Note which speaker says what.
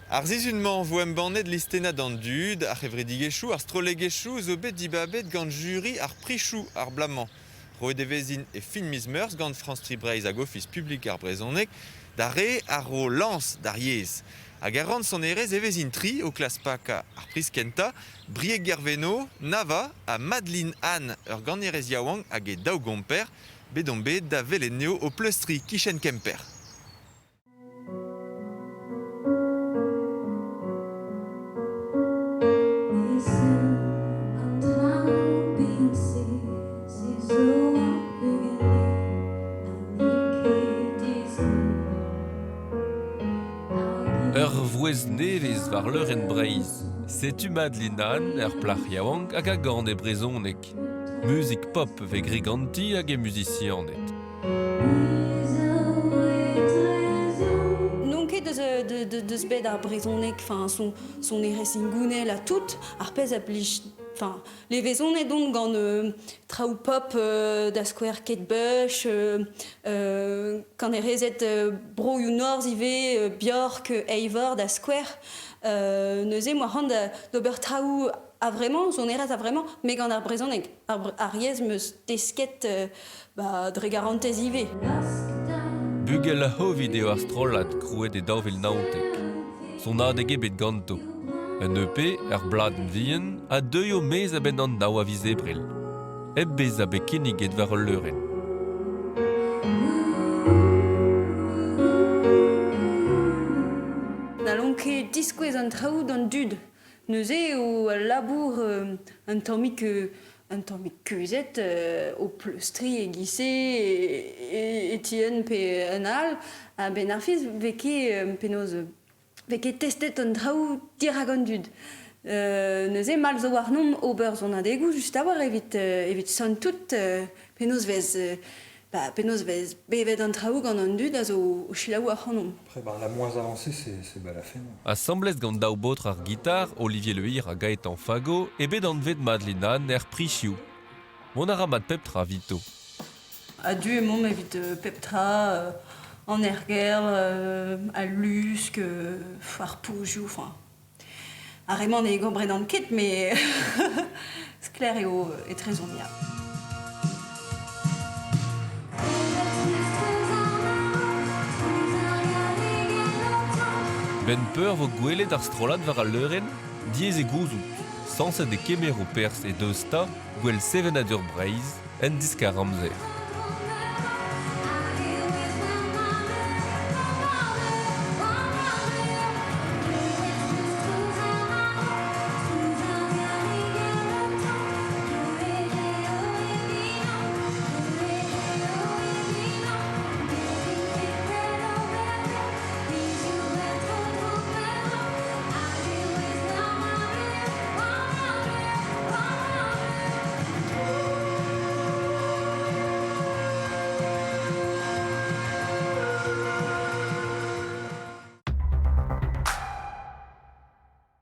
Speaker 1: Ar sizhun-mañ 'vo embannet listennad an dud, ar c'hevredigezhioù, ar strollegezhioù zo bet dibabet gant juri ar prichoù ar bloaz-mañ. Roet e vezint e fin miz Meurzh gant France Tri Breizh hag Ofis publik ar brezhoneg da re a ro lañs d'ar yezh. Hag er rann sonerezh e vezint tri o klask pakañ ar priz kentañ, Brieg Gerveno, Nava ha Madeline Anne, ur ganerez yaouank hag he daou gomper, bet omp bet da welet anezho o pleustriñ kichen Kemper.
Speaker 2: Ur vouezh nevez war leurenn Breizh. Setu Madeline Anne, ur plac'h yaouank hag a gan e brezhoneg. Muzik pop 'vez graet ganti hag he muzisianed.
Speaker 3: N'on ket deus, deus bet ar brezhoneg, enfin, son, sonerezh hengounel ha tout, ar pezh a blij, enfin, levezonet on gant traoù pop da skouer Kate Bush, kanerezed broioù norzh ivez, Björk, Eivor da skouer. Neuze 'moa c'hoant d'ober traoù a-vremañ, sonerezh a-vremañ, met gant ar brezhoneg. Ar yezh 'm eus desket ba, dre garantez ivez.
Speaker 2: Bugel ar C'hovid eo ar strollad krouet e 2019. Sonadeg ebet ganto. Un EP, ur bladenn vihan, a deuio maez a-benn an nav a viz Ebrel. Hep bezañ bet kinniget war ul leurenn.
Speaker 3: N'hallont ket diskouez an traoù d'an dud. Neuze eo al labour un tammig un tammig kuzhet o pleustriñ e-giz-se e ti un pe un all. A-benn ar fin 'vez ket penaos 'vez ket testet an traoù dirak an dud. Neuze mall zo warnomp ober sonadegoù just a-walc'h evit evit santout penaos 'vez Bah, penaos 'vez bevet an traoù gant an dud a zo o selaou ac'hanomp.
Speaker 4: Après, bah, la moins avancée, c'est Balafé.
Speaker 2: Asambles gant daou baotr ar gitar, Olivier Le Hir ha Gaëtan Fago, eo bet anvet Madeline Anne er Prizioù. Mont a ra mat pep tra 'vito.
Speaker 3: A-du emaomp evit pep tra, an ergerl, al lusk, ar pozioù, enfin... Ar re-mañ ne gomprenan ket, met sklaer eo etrezomp, ya.
Speaker 2: Benn peur 'vo gwelet ar strollad war al leurenn? Diaes eo gouzout. Sañset e kemero perzh e Deus 'ta, gwell sevenadur Breizh, en diskar-amzer.